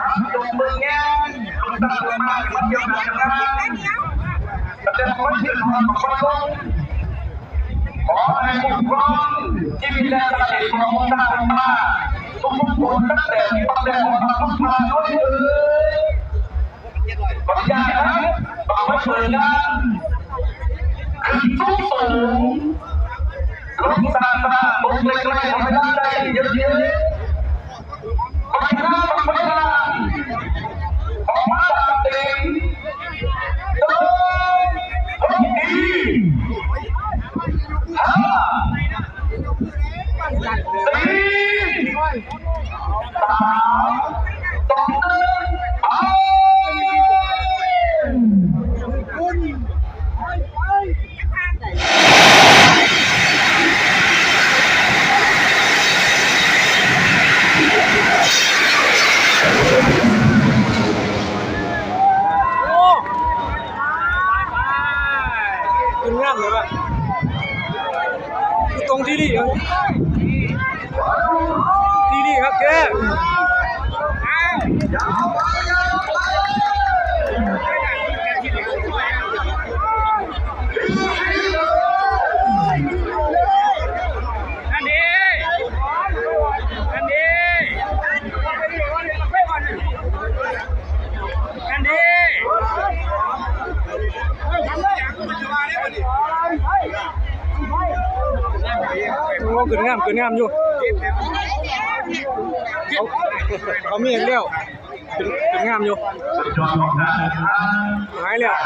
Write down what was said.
ຈົ່ງເບິ່ງແຍງ ລຸ້ນຕາມມາ ມັນດຽວກັນນະ ແຕ່ວ່າມັນຂຶ້ນຮອດບໍ່ລົງ ຂໍໃຫ້ປົກຄອງທີ່ມີແລະສະເດັດຂອງອົງຕາລົງມາ ທຸກໆຄົນ ຕັ້ງແຕ່ມີບັກແດງຂອງພະພຸດທະບາທດ້ວຍເທີ້ນ. ບັກຢ່າງນັ້ນ ບັກໄປເປີດງານ ຂຶ້ນສູງໆ ລົງສາມາດລົງໃກ້ໆ ໃຫ້ໄດ້ເຍອະໆ. ໄປໜ້າ ໄປໜ້າ ອອກມາຕາມເຕັມ ເດີນ ຫົກ ດີ ຫ້າ ສີ່ ສາມ ສອງ ໜຶ່ງ ໄປ. ໂອ້ ຂຶ້ນງາມເລີຍວ່າ ຄືຕົງທີ່ດີ ທີ່ນີ້ຄັກແທ້. ອັນນີ້ ອັນນີ້ ອັນນີ້ ໂອ້ ຂຶ້ນງາມ ຂຶ້ນງາມຢູ່ ເຂົາ ເຂົາມີໃຫ້ແລ້ວ ຂຶ້ນ ຂຶ້ນງາມຢູ່ ຫາຍແລ້ວ.